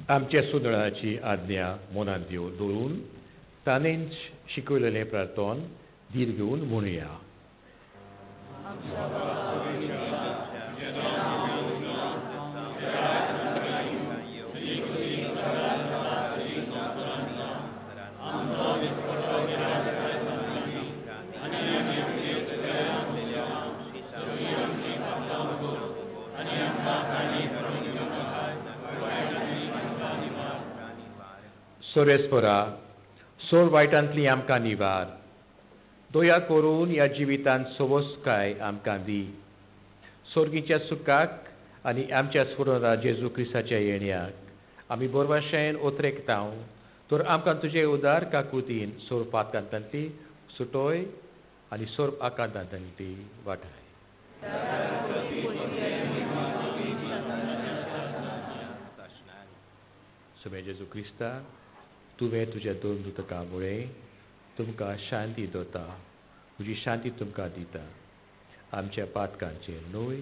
आमच्या सुदळाची आज्ञा मनांत दवरून ताणेंच शिकयलेलें प्रार्थन धीर घेवन म्हणुया. सोरेस्परा सोर वायटांतली आमकां निवार, दया करून ह्या जिवितांत सवसकाय आमकां दी. सोर्गीच्या सुखाक आनी आमच्या सोडोरा जेजू क्रिस्ताच्या येण्याक आमी बोरवाशेन ओतरेकतांव, तर आमकां तुजे उदार काकुतीन सोर पातकांतांतली सुटोय आनी सोर आकांतांतली वाटाय. सोम्या जेजू क्रिस्ता, तुवें तुज्या दोन दुतकां मुळे तुमकां शांती दवरता, तुजी शांती तुमकां दिता. आमच्या पातकांचेर न्हय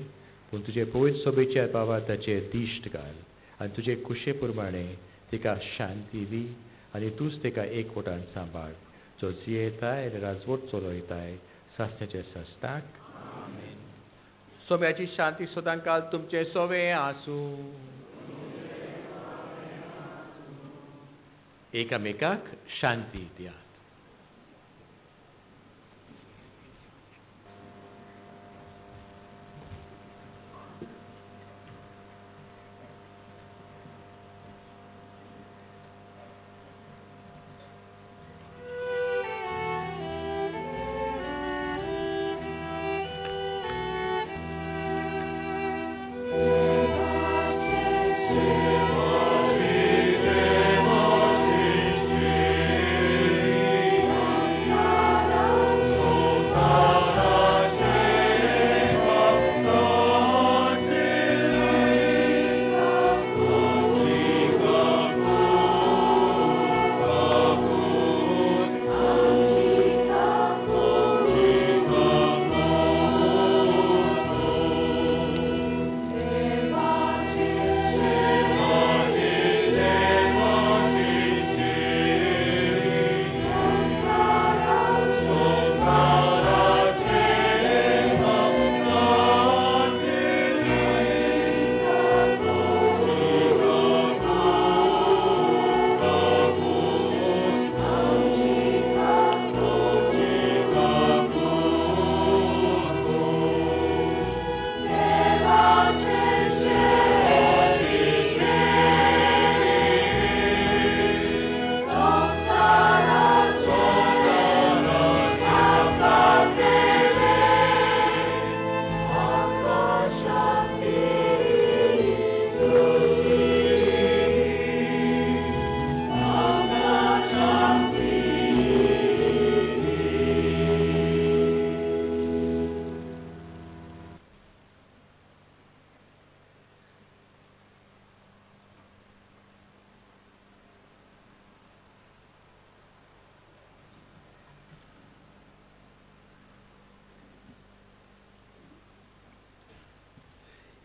पूण तुजे पवित्र सोबेच्या बाबाताचेर दिश्ट घाल आनी तुजे कुशे प्रमाणे तिका शांती दी आनी तूंच तिका एकवटान सांबाळ, जो जियेताय आनी राजवट चलयताय सासण्याच्या सासणाक. सोब्याची शांती सदांकाल तुमचें सोवें आसूं. एकामेकाक शांती दियात.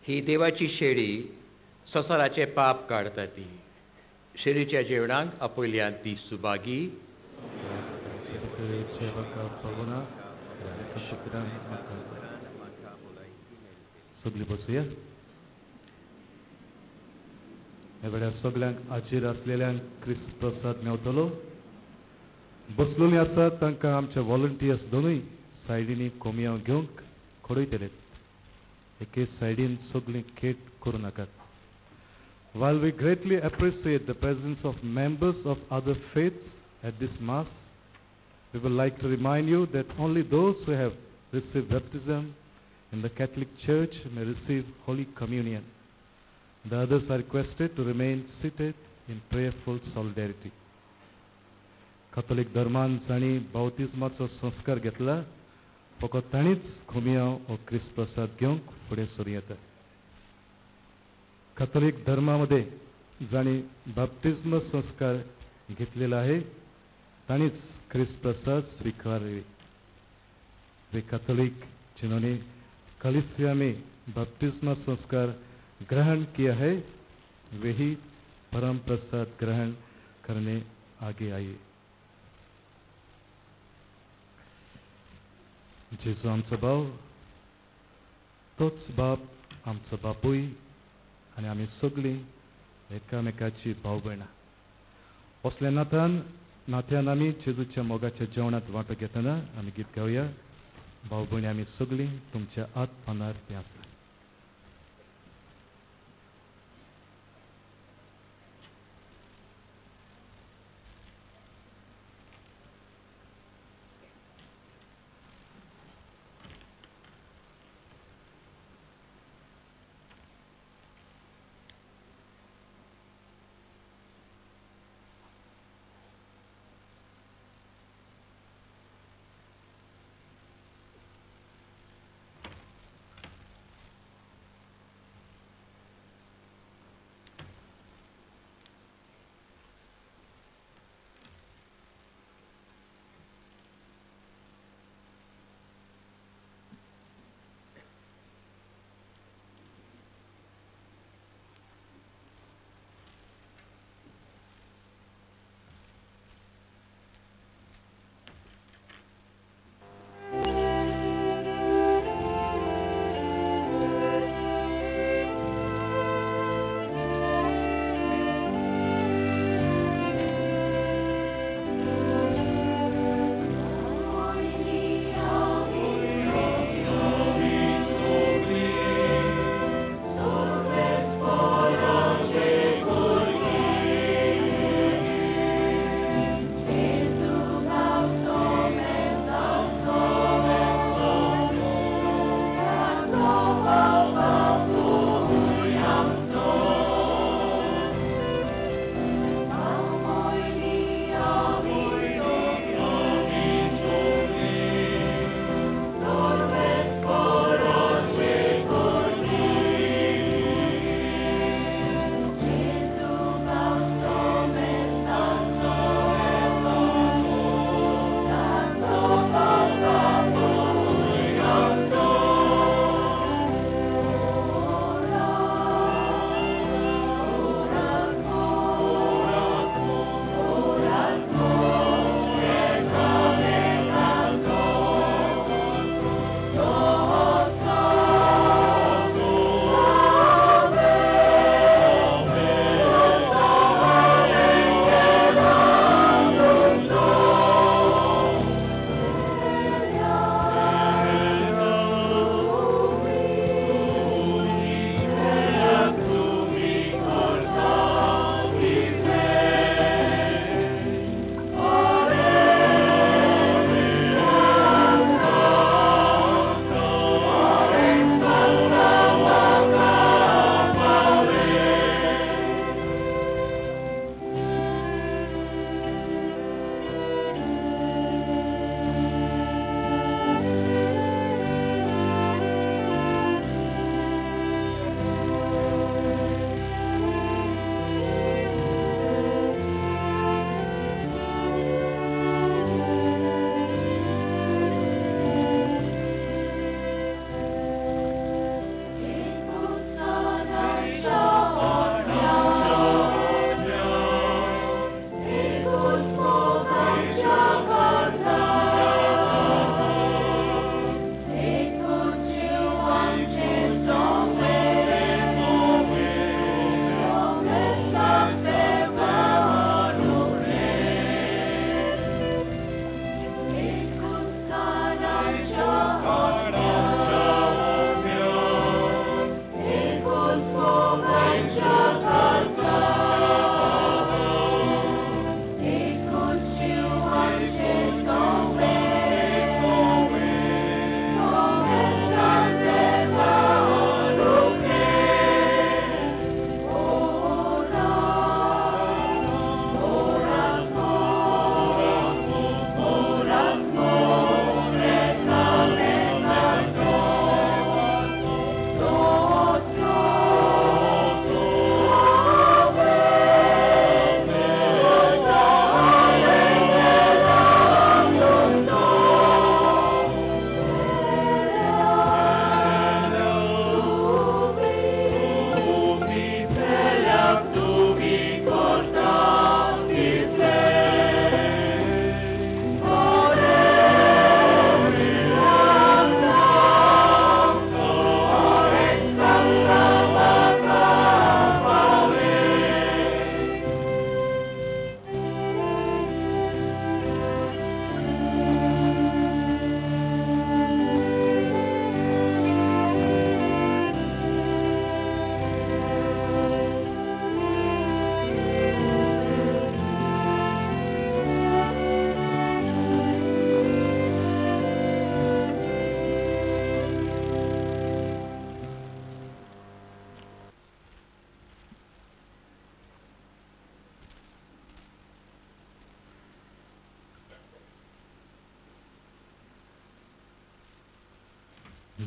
ही देवाची शेळी संवसाराचें पाप काडटा. ती शेळीच्या जेवणाक आपयल्यान ती सुभागी. सगळीं बसुया. ह्या वेळार सगळ्यांक हाजीर आसलेल्यांक क्रिस्त प्रसाद मेवतलो. बसलेलीं आसात तांकां आमचे व्हॉलंटियर्स दोनूय सायडींनी कोमियांव घेवंक खोडयतले. एके सायडीन सगळीं खेट करूं नाकात. While we greatly appreciate the presence of members of other faiths at this Mass, we would like to remind you that only those who have received baptism in the Catholic Church may receive Holy Communion. The others are requested to remain seated in prayerful solidarity. Catholic धर्मान जांणी बाप्तिज्माचो संस्कार घेतला फकत तांणीच कोमियांव हो क्रिस्त प्रसाद घेवंक फुडें सरूं येता. कॅथोलिक धर्मामध्ये जांणी बाप्तिज्म संस्कार घेतलेला आहे तांणीच क्रिस्त प्रसाद स्वीकारले. वे कैथोलिक जिन्होंने कलिसिया में बपतिस्मा संस्कार ग्रहण किया है वे ही परम प्रसाद ग्रहण करने आगे आइए। जेजू आमचो भाव, तोच बाप आमचो बापूय आनी आमी सगळीं एकामेकाची भाव भयणां। असल्या नात्यान नात्यान आमी जेजूच्या मोगाच्या जेवणांत वांटो घेतना आमी गीत गावया। भाव भयणी आमी सगळीं तुमच्या आत मनार तें आसा।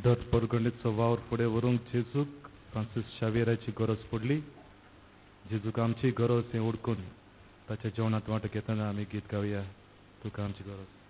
दत्त परगणीचो वावर फुडें व्हरूंक जेजूक फ्रांसीस शावियराची गरज पडली. जेजूक आमची गरज हें उडकून ताच्या जेवणांत वांटो घेतना आमी गीत गावया, तुका आमची गरज.